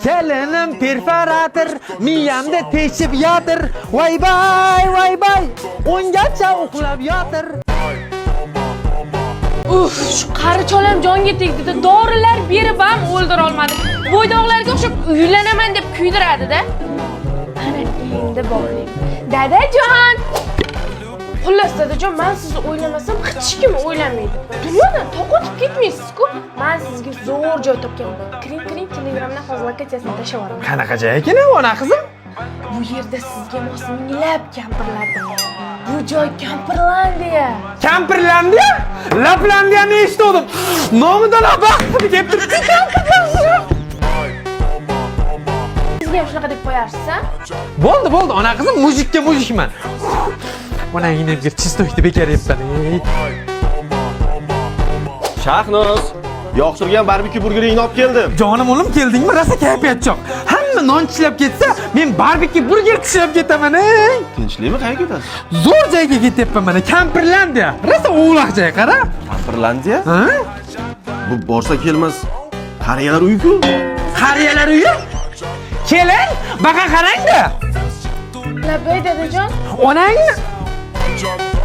Kelinim perforator, miyamda teshib yotir. Voy bay, voy bay, o'ngacha uxlab yotir. Uf, shu qari cholam jonga tegdi-da, dorilar berib ham o'ldira olmadi. Bo'ydoqlarga o'xshab uylanaman deb kuydiradi-da. Ana endi bordim. Dadajon! Xullas, dadajon, men sizni o'ylamasam hech kim o'ylamaydi. Dunyodan to'qotib ketmaysiz-ku. Men sizga zo'r joy topganman. Kiring, kiring, Telegramdan hozir lokatsiyasini tashlab yuboraman. Qanaqa joy ekan u, ona qizim? Bu yerda sizga mos minglab kampirlar bor. Bu joy Kampirlandiya. Kampirlandiya? Laplandiyani eshitgandim. Nomidan baxt kelib turibdi Kampirlandiya. Sizga ham shunaqa deb qo'yarsiz, a? Bo'ldi, bo'ldi, ona qizim, мужик ka мужик man. Onangni bir чеснок ni bekor yebman. Ey. Shahnoz, yoqtirgan barbekyu burgeringni olib keldim. Jonim o'g'lim, keldingmi? Rosa kayfiyat cho'q. Hamma non tishlab ketsa, men barbekyu burger tishlab ketaman, ey. Tinchlikmi, qayerga ketasiz? Zo'r joyga ketyapman mana, Kampirlandiya. Rosa ovloq joy, qara. Kampirlandiya? Ha? Bu borsa kelmas qariyalar uyi-ku. Qariyalar uyi? Kelin, baqa qarang-da. Labbay, dadajon. Onangni Jump.